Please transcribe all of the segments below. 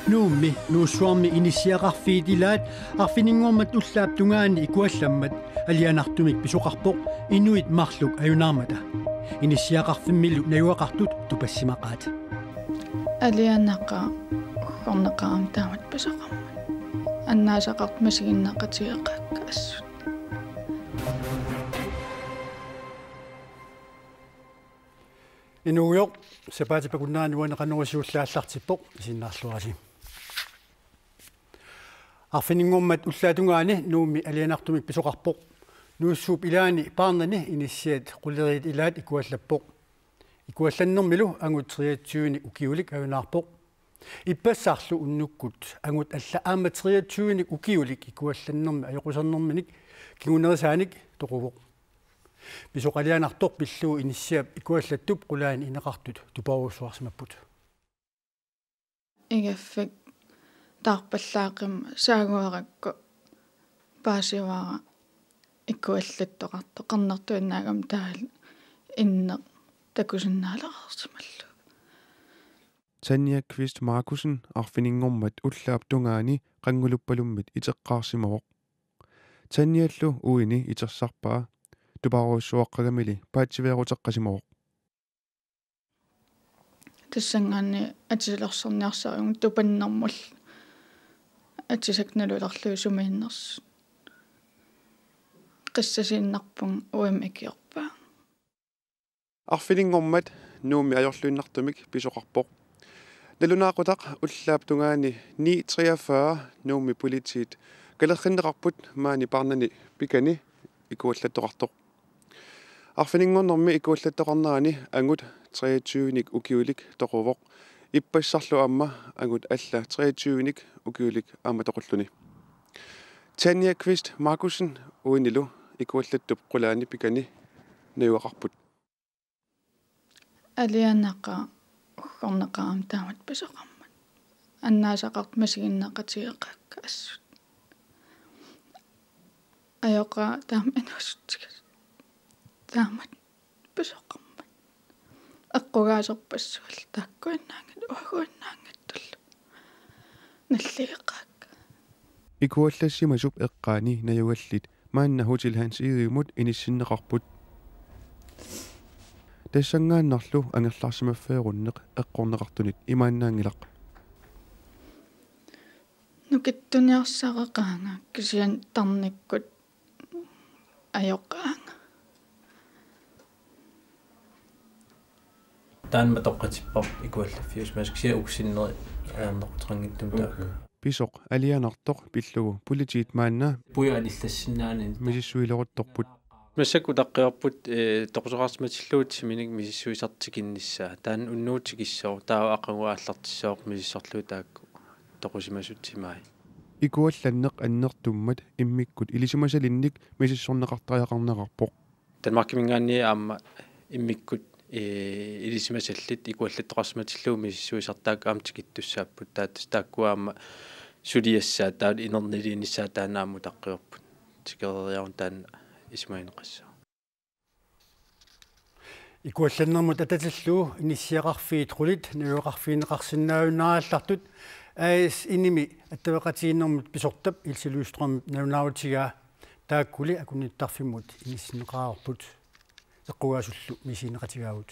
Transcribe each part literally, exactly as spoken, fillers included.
Nuummi Nuussuarmi inissiaqarfiit ilaat arfininngormat ullaap tungaani ikuallammat alianartumik pisoqarpoq inuit marluk ajunaarmata. Inissiaqarfimmilu najugaqartut tupassimaqaat. Alianaqaaq uggornaqaaq aamma taamatut pisoqarmat. Annaasaqartut misiginneqatigeqaakka assut. Inuugujoq, sapaatip akunnerani uani Qanorooq siulleq aallartippoq, isiginnaarluarisi. Arfininngormat ullaap tungaani Nuummi alianartumik pisoqarpoq. Nuussuup ilaani Paarnani inissiat quleriit ilaat ikuallappoq. Ikuallannermilu angut treogtyvenik ukiulik ajunaarpoq. Ippassarlu unnukkut angut alla aamma treogtyvenik ukiulik ikuallannermi ajoqusernerminik kingunerisaanik toquvoq. Pisoq alianartoq pillugu inissiap ikuallattup qulaani ineqartut tuperujussuarsimapput. Igaffik taarpallaaqimmat saaguerakku paasivara ikuallattoqartoq, qernertuinnaagami taavalu inneq takusinnaalaqarsimallugu. Tanja Kvist Markussen arfininngormat ullaap tungaani qannguluppalummit iteqqaarsimavoq. Tanjallu uini itersarpaa tuperujussuaqqagamili paatsiveeruteqqasimavoq. Tassanngaanniit atisalersorniarsarigalugu tupannermullu atisakka nalulerlugit sumiinnersut. Qissasiinnarpunga uima ikiorpaa. Arfininngormat Nuummi ajorluinnartumik pisoqarpoq. Nalunaaqutaq ullaap tungaani ni treogfyrre Nuummi politiit kalerrinneqarput maani Paarnani pikani ikuallattoqartoq. Arfininngornermi ikuallattoqarnerani angut treogtyvenik ukiulik toquvoq. Ippassarlu aamma angut alla treogtyvenik ukiulik aamma toqulluni. Tanja Kvist Markussen uinilu ikuallattup qulaani pikani najugaqarput. Alianaqaaq uggornaqaaq aamma taamatut pisoqarmat. Annaasaqartut misiginneqatigeqaakka assut. Ajoqaaq taama inuusuttigisut. Taamatut pisoqarmat. Eqqugaasorpassuit taakkuinnaanngitsut uaguinnaanngitsullu nalligeqaakka. Ikuallassimasup eqqaani najugallit maanna Hotel Hans Egedemut inissinneqarput. Tassanngaannarlu angerlarsimaffigerunneq eqqorneqartunit imaannaanngilaq. Nukittuniarsareqaanga kisianni tarnikkut ajoqaanga. Taanna matoqqatipparput ikuallaffiusimasoq kisianni uku sinneri ajornaquteqanngitsumik taakku. Pisoq alianartoq pillugu politiit maanna puja anillassinnaanani misissuileruttorput. Massakkut utaqqivarput, eh, toqusoqarsimatillugu timinik misissuisartut tikinnissaat. Taanna unnugu tikissooq, taava aqagu aallartissooq misissorlugit taakku toqusimasut timai. Ikuallanneq annertummat immikkut ilisimasalinnik misissorneqartariaqarnerarpoq. Danmarkiminngaanniit aamma immikkut, eh, ilisimasallit ikuallattoqarsimatillugu misissuisartut taakku aamma tikittussaapput. Taat-, taakkua aamma suliassaat, taava inerniliinissaat taanna aamma utaqqivarput. Tikereeriaruna taanna isumagineqassaaq. Ikuallannermut atatillugu inissiaqarfiit qulit najugaqarfigineqarsinnaajunnaarallartut A/S Inimi attaveqatigiinnermut pisortap Ilse Lystrøm nalunaarutigaa taakkuli akunnittarfimmut inissinneqareerput. Eqqugaasullu misigineqatigaagut.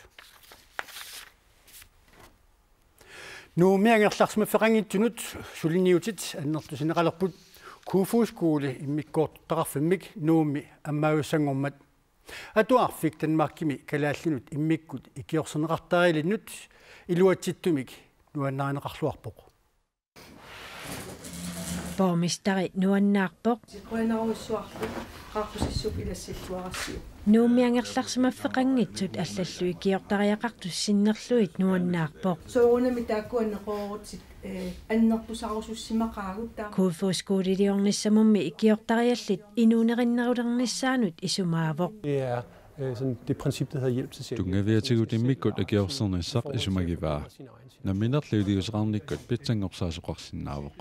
Nuummi angerlarsimaffiqanngitsunut suliniutit annertusineqalerput Kofoeds Skole immikkoortortaqarfimmik Nuummi ammaajussanngormat. Atuarfik Danmarkimi kalaallinut immikkut ikiorserneqartarialinnut iluatsittumik nuannarineqarluarpoq. Borgmesteri nuannaarpoq. Qujanarujussuarlu qaaqqusassuk ilassilluarassiuk. Nuummi angerlarsimaffeqanngitsut allallu ikiortariaqartut sinnerlugit nuannaarpoq. Soorunami taakku anneqareerutsit, eh, annertusarusussimaqaagut taama. Kofoeds Skoleliornissamummi ikiortariallit inuunerinnerulernissaannut isumaavoq. Det er, øh, sådan det princip, der hedder hjælp til selvhjælp. Tunngaviatigut immikkut ikiorsernissaa isumagivaa. Namminerlu iliuuseqarnikkut pitsanngorsaasoqarsinnaavoq.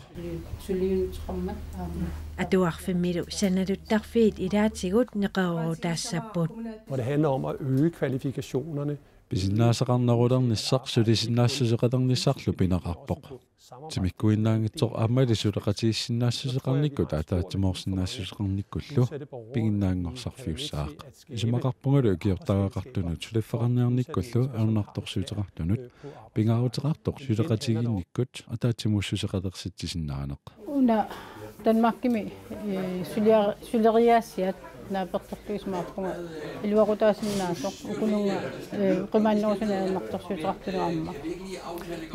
Atuarfimmilu sanaluttarfiit ilaatigut neqeroorutaassapput. Hvor det handler om at øge kvalifikationerne. Pisinnaasaqarnerulernissaq sulisinnaassuseqalernissarlu pineqarpoq. Timikkuinnaanngitsoq aammali suleqatigiissinnaassuseqarnikkut ataatsimoorsinnaassuseqarnikkullu piginnaanngorsarfiussaaq. Isumaqarpungalu ikiortariaqartunut suliffeqarniarnikkullu ajornartorsiuteqartunut pingaaruteqartoq suleqatigiinnikkut ataatsimuussuseqalersitsisinnaaneq. Una Danmarkimi, eh, suliar-, suleriaassiat naapertorlugu isumaqarpunga iluaqutaasinnaasoq ukununnga, eh, qimaannerusunik ajornartorsiuteqartunut aamma.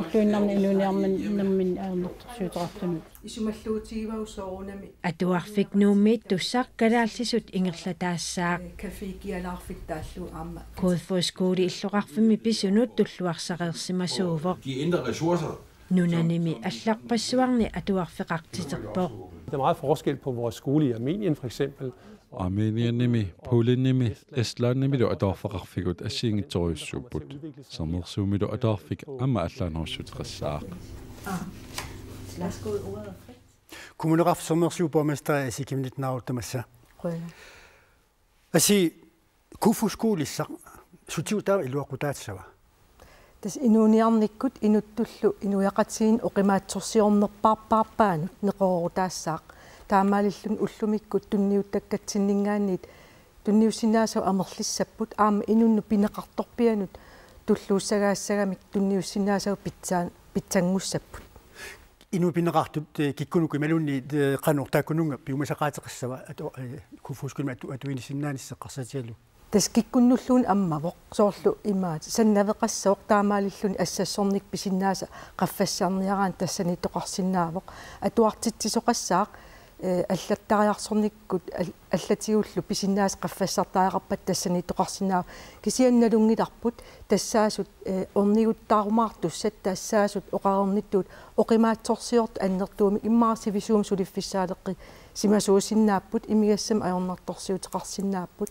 Ulluinnarni inuuniarnerminni ajornartorsiuteqartunut. Isumalluutigivagut soorunami. Atuarfik Nuummiittussaq kalaallisut ingerlataassaaq. Café Kialaarfik taallugu aamma. Kofoeds Skole illoqarfimmi pisunut tulluarsareersimasuuvoq. De ændrer ressourcer. Nunanimi allarpassuarni atuarfeqartiterpoq. Der er meget forskel på vores skole i Armenien, for eksempel. Armenianimi, Polenimi, Estlandimilu atuarfeqarfigut assigiinngitsorujussuupput. Sermersuumilu atuarfik aamma allaanerussuteqassaaq. Kommuneqarfik Sermersuup borgmester Asii Chemnitz Narup tamassa. Qujanaq. Asii, Kofoeds Skolissaq sutigut taava iluaqutaassava? Tassa inuuniarnikkut inuttullu inuiaqatigiinnut oqimaatsorsiornerpaarpaarpaanut neqeroorutaassaaq. Taamaalilluni ullumikkut tunniuttakkatsinninngaanniit tunniussinnaasagut amerlissapput aamma inunnut pineqartorpianut tulluussagaassagamik tunniussinnaasagut pitsaan-, pitsanngussapput. Inuit pineqartut, eh, kikkunuku imaluunniit, eh, qanoq taakkununnga piumasaqaateqassava atu-, eh, Kofoeds Skolemi atu-, atuinissinnaanissaa eqqarsaatigalugu? Tassa kikkunnulluunniit ammavoq, soorlu imaat sannaveqassooq taamaalilluni assassornikkut pisinnaasat qaffassarniaraanni tassaniittoqarsinnaavoq. Atuartitsisoqassaaq, eh, allattariarsornikkut al-, allatigullu pisinnaasat qaffassartariaqarpata tassaniittoqarsinnaavoq. Kisianni nalunngilarput tassaasut, eh, orniguttarumaartussat tassaasut oqareernittut oqimaatsorsiortut annertuumik immaqa sivisuumik suliffissaaleqqisimasuusinnaapput imigassamik ajornartorsiuteqarsinnaapput,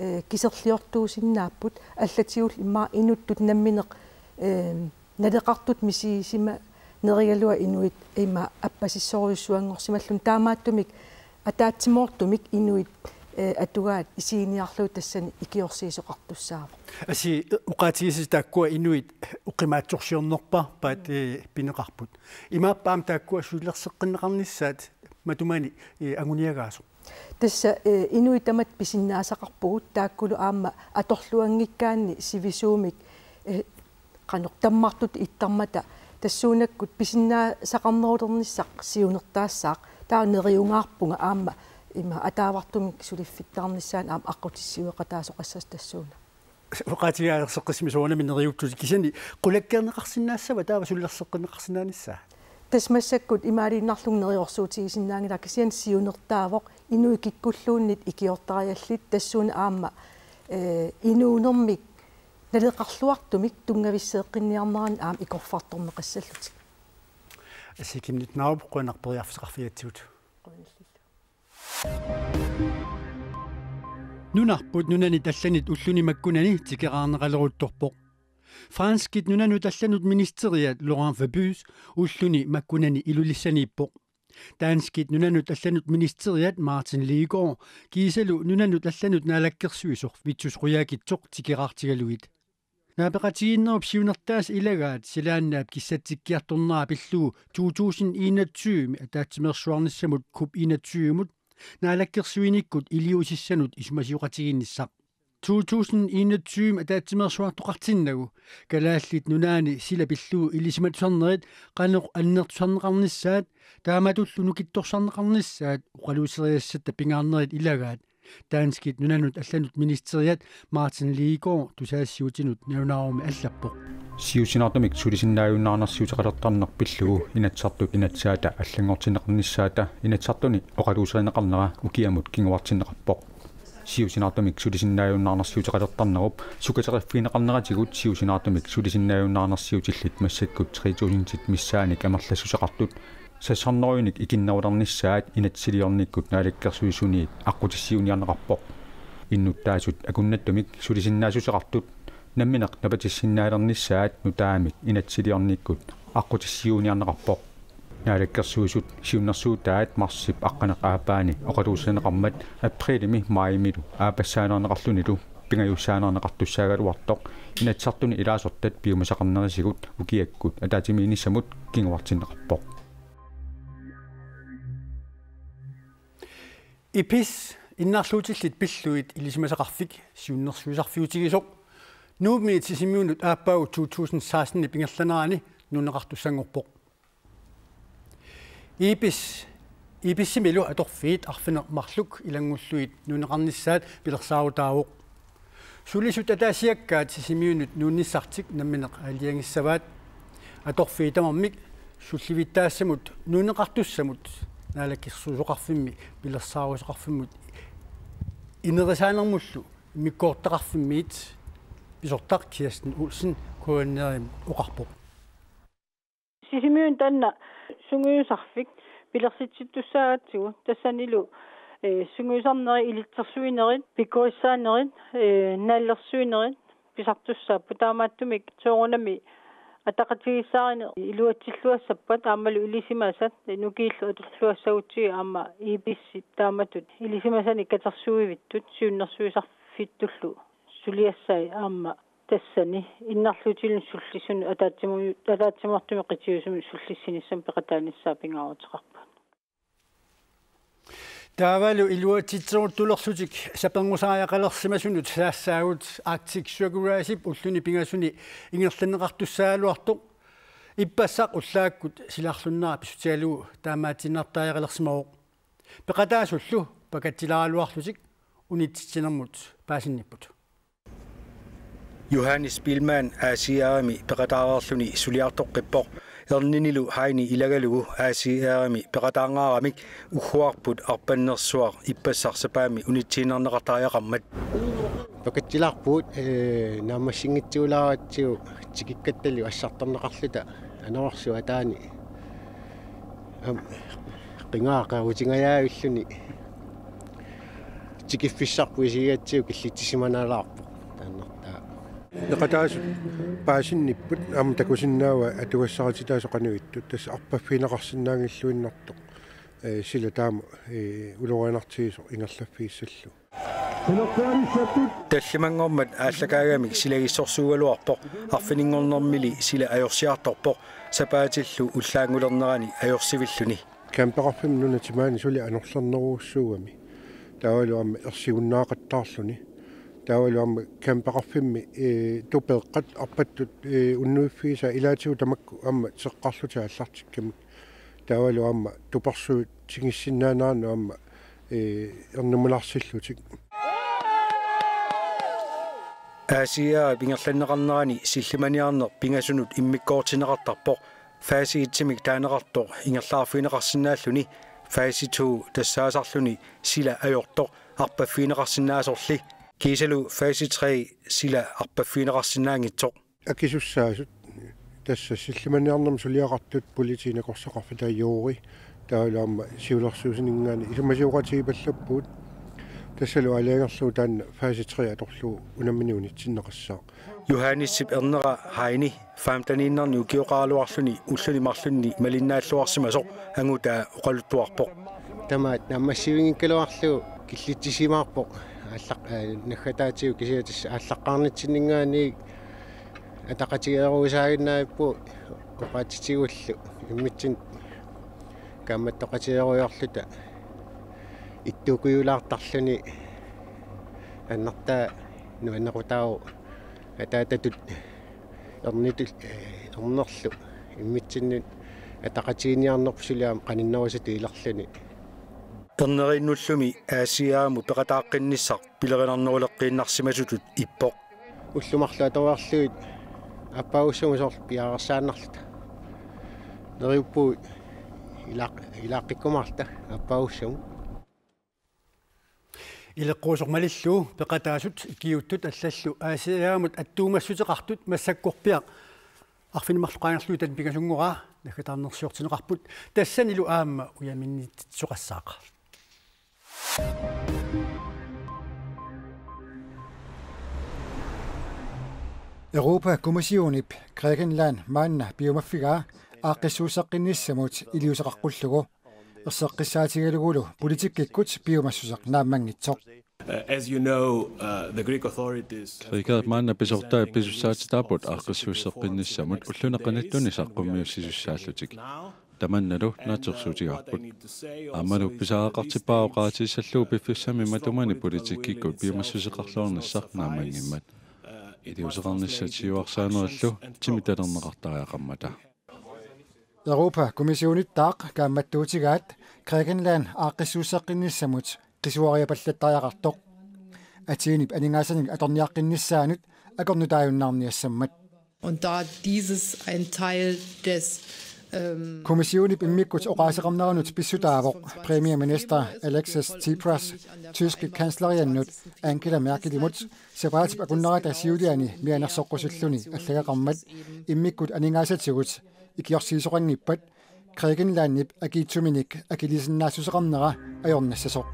eh, kiserliortuusinnaapput allatigullu immaqa inuttut nammineq, eh, naleqartutut misigisimanerigaluaq inuit ima appasissorujussuanngorsimalluni taamaattumik ataatsimoortumik inuit, eh, atugaat isiginiarlugit tassani ikiorsiisoqartussaavoq. Asii, oqaatigisasi taakkua inuit oqimaatsorsiornerpaarpaat, eh, pineqarput. Imaappa aamma taakkua sulilerseqqinneqarnissaat matumani, eh, anguniagaasoq? Tassa, eh, inuit tamatta pisinnaasaqarpugut taakkulu aamma atorluanngikkaanni sivisuumik, eh, qanoq tammartutut ittarmata tassuunakkut pisinnaasaqarnerulernissaq siunertaassaaq taava neriungaarpunga aamma ima ataavartumik suliffittaarnissaanut aamma aqqutissiueqataasoqassasoq tassuuna. Oqaatigialerseqqissimi soorunami neriuuttutit kisianni qulakkeerneqarsinnaassava taava sulilerseqqinneqarsinnaanissaa? Tassa massakkut imaaliinnarlugu neriorsuutigisinnaanngilaq kisianni siunertaavoq inuit kikkulluunniit ikiortariallit tassuuna aamma, eh, inuunermik naleqarluartumik tunngavisseeqqinniarnerannik aamma ikorfartorneqassallutik. Asii Chemnitz Narup qujanaq periarfissaqarfigigatsigut. Nunarput nunanit allanit ulluni makkunani tikeraarneqaleruttorpoq. Franskit nunanut allanut ministeriat Laurent Fabius ulluni makkunani Ilulissaniippoq. Danskit nunanut allanut ministeriat Martin Lidegaard kiisalu nunanut allanut naalakkersuisoq Vittus Qujaukitsoq tikeraartigalugit. Naapeqatigiinnerup siunertaasa ilagaat silaannaap kissatsikkiartornera pillugu to tusind enogtyve ataatsimeersuarnissamut COP enogtyve-mut naalakkersuinikkut iliuusissanut isumasioqatigiinnissaq. To tusind enogtyve ataatsimeersuartoqartinnagu Kalaallit Nunaanni sila pillugu ilisimatusarnerit qanoq annertusarneqarnissaat taamatullu nukittorsarneqarnissaat oqaluuseriassatta pingaarnerit ilagaat danskit nunanut allanut ministeriat Martin Lidegaard tusagassiuutinut nalunaarummi allappoq. Siusinaartumik sulisinnaajunnaarnersiuteqalertarneq pillugu Inatsisartut Inatsisarta allanngortinneqarnissaata Inatsisartuni oqaluuserineqarnera ukiamut kinguartinneqarpoq. Siusinaartumik sulisinnaajunnaarnersiuteqalertarnerup sukateriffigineqarneratigut siusinaartumik sulisinnaajunnaarnersiutillit massakkut tre tusindit missaannik amerlassuseqartut sassarnerujunik ikinnerulernissaat inatsisiliornikkut naalakkersuisuniit aqqutissiuuniarneqarpoq. Innuttaasut akunnattumik sulisinnaassuseqartut nammineq napatissinnaalernissaat nutaamik inatsisiliornikkut aqqutissiuuniarneqarpoq. Naalakkersuisut siunnersuutaat marsip aqqaneq-aappaani oqaluuserineqarmat aprilimi maajimilu aappassaaneerneqarlunilu pingajussaaneerneqartussaagaluartoq Inatsisartuni ilaasortat piumasaqarnerisigut ukiakkut ataatsimiinnissamut kinguartinneqarpoq. IPIS innarluutillit pillugit ilisimasaqarfik siunnersuisarfiutigisoq Nuummiit Sisimiunut aappaagu to tusind seksten ingerlanerani nuunneqartussanngorpoq. IPIS, IPIS-imilu atorfiit arfineq-marluk ilanngullugit nuunneqarnissaat pilersaarutaavoq. Sulisut ataasiakkaat Sisimiunut nuunnissartik nammineq aalajangissavaat. Atorfiit tamarmik sullivittaassamut nuunneqartussamut naalakkersuisoqarfimmi pilersaarusiorfimmut inerisaanermullu immikkoortitaqarfimmiit pisortaq Kirsten Olsen K N R-imut oqarpoq. Sisimiuni taanna sungiusarfik pilersitsittussaagatsigu tassanilu, eh, sungiusarnerit ilitsersuinerit, pikkorissaanerit, eh, naallersuinerit pisartussaapput, taamaattumik soorunami ataqatigiissaarineq iluatsilluassappat aammalu ilisimasat nukiillu atorluassagutsigit aamma IPIS-ip taamatut ilisimasanik katersuivittut siunnersuisarfittullu suliassai aamma tassani innarluutillit sullissunut ataatsimu-, ataatsimoortumik qitiusumik sullissinissamut peqataanissaa pingaaruteqarpoq. Taavalu iluatsitseruttulerlutik saperngusaajaqalersimasunut saassaagut Arctic Circle Race-ip ulluni pingasuni ingerlanneqartussaagaluartoq ippassaq ullaakkut silarlunnera pissutigalugu taamaatiinnartariaqalersimavoq. Peqataasullu pakatsilaaraluarlutik unitsitsinermut paasinnipput. Johannes Biilmann A C R-imi peqataareerluni suliartoqqippoq. Erninilu Heini ilagalugu A C R-imi peqataangaaramik ugguarput arpannersuaq ippassaq sapaammi unitsiinnarneqartariaqarmat. Pakatsilaarpugut, ee, naammassinngitsuulaaratsigu tikikkattalu assartorneqarluta anorersuaq ataani. Aamma qingaaqarutingajaavilluni tikiffissarput isigigatsigu killitsisimanalaarpoq taannartaa. Peqataasut paasinnipput aamma takusinnaavaa atugassarititaasoq qanoq ittut, tassa arpaffigineqarsinnaanngilluinnartoq, ee, sila taama, ee, ulorianartigisoq ingerlaffigissallugu. Tallimanngormat aallakaagamik silagissorsuugaluarpoq, arfininngornermili sila ajorsiartorpoq, sapaatillu ullaanngulernerani ajorsivilluni. Campeqarfimmi nunat timaani suli anorlernerujussuugami. Taavalu aamma ersigunnaaqattaarluni. Taavalu aamma campeqarfimmi, ee, tupeeqqat arpattut, ee, unnuiffigisaat ilaatigut tamakku aamma seqqarlutik aallartikkamik. Taavalu aamma tupersuutigissinnaaneranut aamma, ee, ernumanarsillutik. A C R-ip ingerlanneqarnerani sillimaniarneq pingasunut immikkoortinneqartarpoq. Fase et-imik taaneqartoq ingerlaarfigineqarsinnaalluni. Fase to tassaasarluni sila ajortoq arpaffigineqarsinnaasorli. Kiisalu fase tre sila arpaffigineqarsinnaanngitsoq. Akisussaasut tassa sillimaniarnermi suliaqartut politiit nakorsaqarfitai juuri taavalu aamma siulersuisuninngaanniit isumasioqatigiipallappugut. Tassalu aalajangerlugu taanna fase tre atorlugu unammineq unitsinneqassaaq. Johannesip ernera Heini femteniinnarnik ukioqaraluarluni ulluni marlunni malinnaalluarsimasoq angutaa oqaluttuarpoq. Tamaat naammassivinngikkaluarlugu killitsisimaarpoq aallaq-, ee, naggataatigut kisianni tassa aallaqqaarnitsinninngaanniit ataqatigeeruisaaginnarpugut oqaatsitigullu immitsinnut kaammattoqatigeerujoorluta ittuukujulaartarluni annertaa nuannequtaavoq ataatatut ernitut, ee, ernerlu immitsinnut ataqatigiinniarnerput suli aamma qaninnerusutut ilerluni. Erneriinnullumi A C R-imut peqataaqqinnissaq pilerinarneruleqqiinnarsimasutut ippoq. Ullut marluk atoriarlugit aappaagussamut soorlu piareersaannarluta. Neriuppugut ilaaq-, ilaaqqikkumaarluta aappaagussamut. Ileqquusoq malillugu peqataasut ikiuuttut allallu A C R-imut attuumassuteqartut massakkorpiaq arfineq-marluk qaangerlugu taanna pingasunngorlugu naggataarnersiortinneqarput tassanilu aamma ujaminnitsisoqassaaq. Europa-Kommissionip Grækenland maanna piumaffigaa aaqqissuusseqqinnissamut iliuuseqaqqullugu. Erseqqissaatigalugulu politikkikkut piumassuseq naammanngitsoq. Uh, as you know, uh, the Greek authorities have Grækerit maanna pisortai pisussaatitaapput aaqqissuusseqqinnissamut ulluni qanittuni saqqummiussisussaallutik. Tamannalu naatsorsuutigaarput. Aammalu pisariaqartippara oqaatigissallugu piffissami matumani politikkikkut piumassuseqarluarnissaq naammanngimmat. Iliuuseqarnissat siuarsaanerillu timitalerneqartariaqarmata. Europa-kommissionittaaq kaammattuutigaat Grækenland aaqqissuusseqqinnissamut qisuariapallattariaqartoq. Athenip aningaasanik atorniaqqinnissaanut akornutaajunnaarniassammat. Und da dieses ein Teil des, ähm, Kommissionip immikkut oqaaseqarnerannut pissutaavoq premierminister Alexis Tsipras tyske kansleriannut Angela Merkelimut sapaatip akunnerata siuliani mianersoqqusulluni allagaqarmat immikkut aningaasatigut ikiorsiisoqanngippat Grækenlandip akiitsuminik akiliisinnaassuseqarnera ajornassasoq.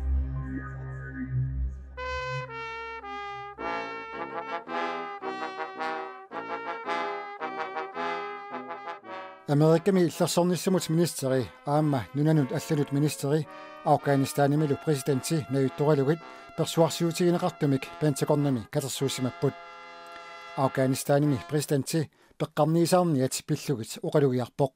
Amerikami illersornissamut ministeri aamma nunanut allanut ministeri Afghanistanimilu præsidenti najuttoralugit persuarsiutigineqartumik Pentagonimi katersuussimapput. Afghanistanimi præsidenti peqqarniisaarniat pillugit oqalugiarpoq.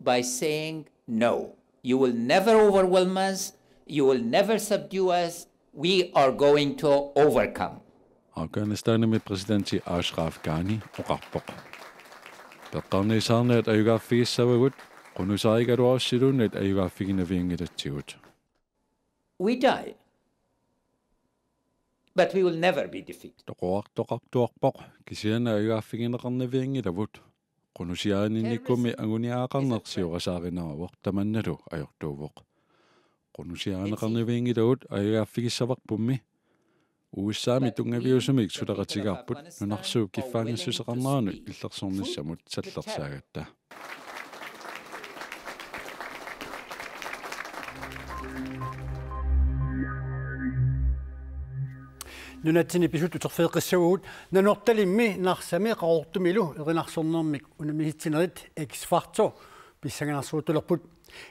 By saying no. You will never overwhelm us. You will never subdue us. We are going to overcome. Afghanistanimi præsidenti Ashraf Ghani oqarpoq. Peqqarniisaarniat ajugaaffigissavagut, qunusaarigaluarussiluunniit ajugaaffiginavianngilatsigut. We die, but we will never be defeated. Toqorartoqartuarpoq, kisianni ajugaaffigineqarnavianngilavut. Qunusiaaniinnikkummi anguniagaqarneq siorasaarinaravoq, tamannalu ajortuuvoq. Qunusiaarineqarnavianngilagut, ajugaaffigissavarpummi. U S A-mi tunngaviusumik suleqatigaarput nunarsuup kiffaanngissuseqarneranut illersornissamut sallersaagatta. Nunatsinni pisut uterfigeqqissavagut Nanortalimmi, Narsami, Qaqortumilu erinarsornermik unammisitsinerit X Factor pissanganarsuuttulerput.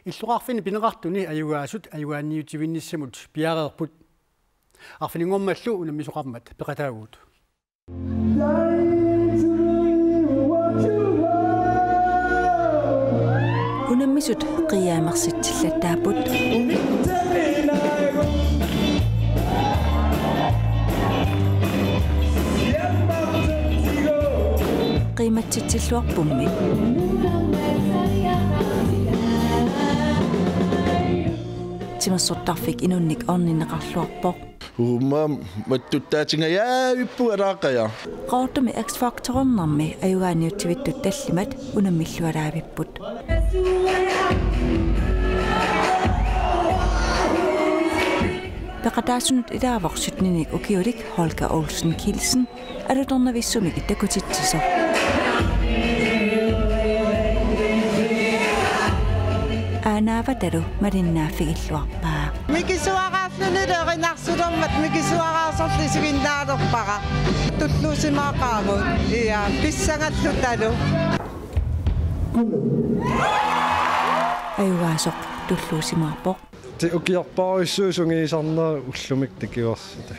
Illoqarfinni pineqartuni ajugaasut ajugaaniutivinnissamut piareerput. Arfininngormallu unammisoqarmat peqataavugut. Unammisut qiiamersitsilaattaapput. Qiimatsitsilluarpummi. Timersortarfik inunnik orninneqarluarpoq. Uummaam mattuttaatingajaavippugut alaaqaja. Qaqortumi X Factorernermi ajugaaniutivittut tallimat unammillualaavipput. Peqataasunut ilaavoq syttenik ukiulik Holger Olsen Kielsen, alutornavissumik takutitsisoq. Aanaavatalu malinnaaffigilluarpaa. Mikisuaraarlunilu erinarsulermat mikisuaraarsorlu isiginnaalerpara. Tulluusimaaqaagut, ia, pissangallutalu. Ajugaasoq tulluusimaarpoq. Ti ukiorpaarujussuit sungiusarnerat ullumikkut takuarsiuk.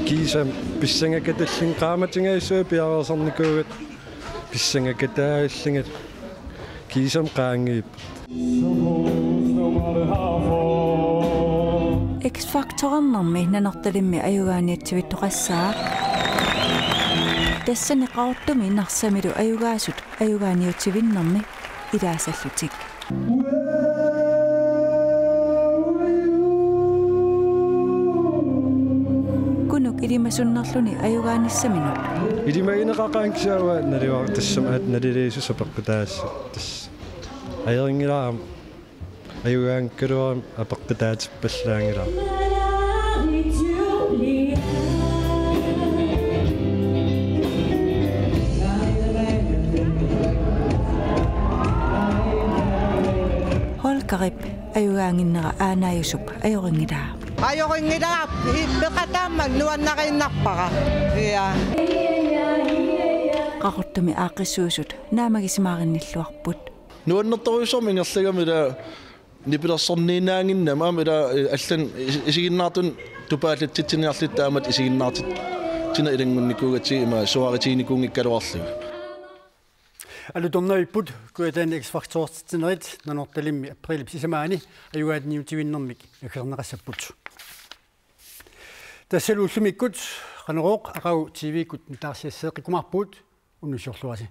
Kiisami pissangakatillunga qaammatingajassui piareersarnikuugatta pissangakataallunga kiisami qaangiupput. X Factorernermi Nanortalimmi ajugaaniutivittoqassaaq. Tassani Qaqortumi Narsamilu ajugaasut ajugaaniutivinnermi ilaasallutik. Kunuk ilimasunnerluni ajugaanissaminut. Ilimagineqaqaanga kisianni naluara tassami aat naliliisussaq peqqutaassaaq tassa. Ajorinngilara aamma. Ajugaanngikkaluarami apeqqutaatippallaanngilaq. Holgerip ajugaannginnera aanaajusup ajorinngilaa. Ajorinngilaa, i-, peqataammat nuannariinnarpara. Ia. Qaqortumi aaqqissuisut naammagisimarinnilluarput. Nuannertorujussuarmik ingerlagamik ila Nipilersorniinnaannginnami aamma ila allan isiginnaartut tupaallatsitsiniarlutik taamatut isiginnaartitsineq ilanngunnikuugatsigit ima suaarutiginikuunngikkaluarlugit. Alutornavipput Kujataani X-Factortitsinerit Nanortalimmi aprilip sisamaani ajugaatiniutivinnermik naggaserneqassapput. Tassalu ullumikkut Qanorooq aqagu T V-kkut nutaarsiasseeqqikkumaarpugut, unnussiorluarisi.